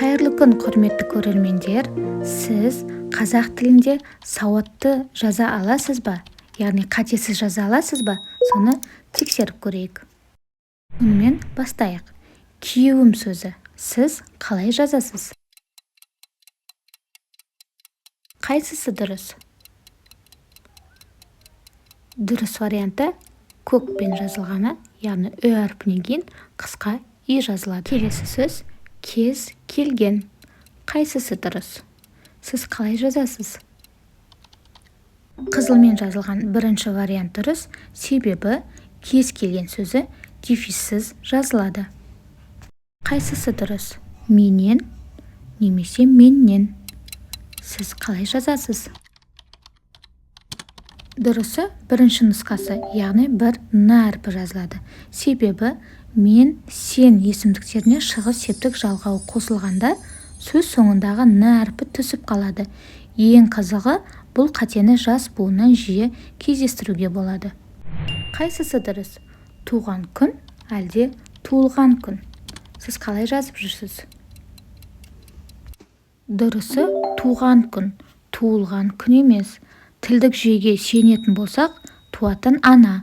Қайырлы күн, құрметті көрермендер! Сіз қазақ тілінде сауатты жаза аласыз ба? Яғни қатесіз жаза аласыз ба? Соны тексеріп көрейік. Сонымен бастайық. Күйеуім сөзі. Сіз қалай жазасыз? Қайсысы дұрыс? Дұрыс варианты көкпен жазылғаны, яғни ү әрпінен кейін қысқа и жазылады. Келесі сөз кез келген. Қайсысы дұрыс? Сіз қалай жазасыз? Қызылмен жазылған бірінші вариант дұрыс, себебі кез келген сөзі дефиссіз жазылады. Қайсысы дұрыс? Менен немесе меннен. Сіз қалай жазасыз? Дұрысы бірінші нұсқасы, яғни бір н әрпі жазылады. Себебі мен, сен есімдіктеріне шығыс септік жалғауы қосылғанда сөз соңындағы н әрпі түсіп қалады. Ең қызығы, бұл қатені жас буыннан жиі кездестіруге болады. Қайсысы дұрыс? Туған күн әлде туылған күн? Сіз қалай жазып жүрсіз? Дұрысы туған күн, туылған күн емес. Тілдік жүйеге сүйенетін болсақ, туатын ана,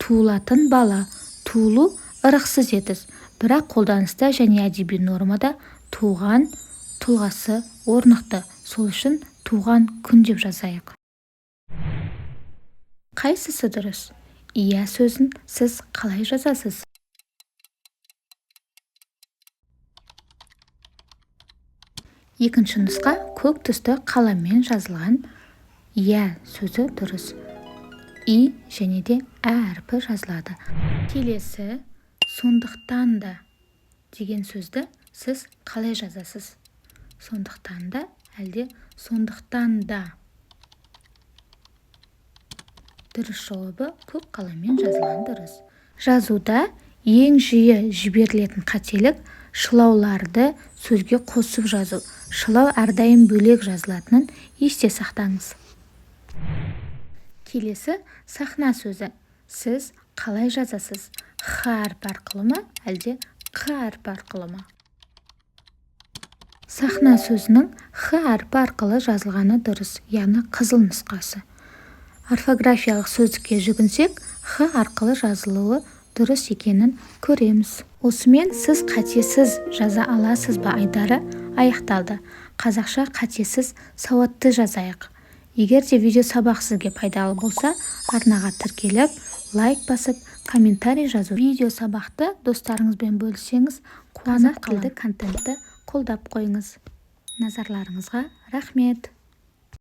туылатын бала, туылу ырықсыз етіс, бірақ қолданыста және әдеби нормада туған тұлғасы орнықты, сол үшін туған күн деп жазайық. Қайсысы дұрыс? Иә сөзін сіз қалай жазасыз? Екінші нұсқа көк түсті қаламмен жазылған иә сөзі дұрыс. И және де ә әрпі жазылады. Келесі сондықтан да деген сөзді сіз қалай жазасыз? Сондықтан да әлде сондықтан да? Дұрыс жауабы көк қаламмен жазылған дұрыс. Жазуда ең жиі жіберілетін қателік шылауларды сөзге қосып жазу. Шылау әрдайым бөлек жазылатынын есте сақтаңыз. Келесі сахна сөзі. Сіз қалай жазасыз? Х әрпі арқылы ма, әлде Қ әрпі арқылы ма? Сахна сөзінің Х әрпі арқылы жазылғаны дұрыс, яғни қызыл нұсқасы. Орфографиялық сөздікке жүгінсек, Х арқылы жазылуы дұрыс екенін көреміз. Осымен сіз қатесіз жаза аласыз ба айдары аяқталды. Қазақша қатесіз сауатты жазайық. Егер де видео сабақ сізге пайдалы болса, арнаға тіркеліп, лайк басып, комментарий жазу. Видео сабақты достарыңызбен бөліссеңіз, қуанып қаламын. Контентті қолдап қойыңыз. Назарларыңызға рахмет.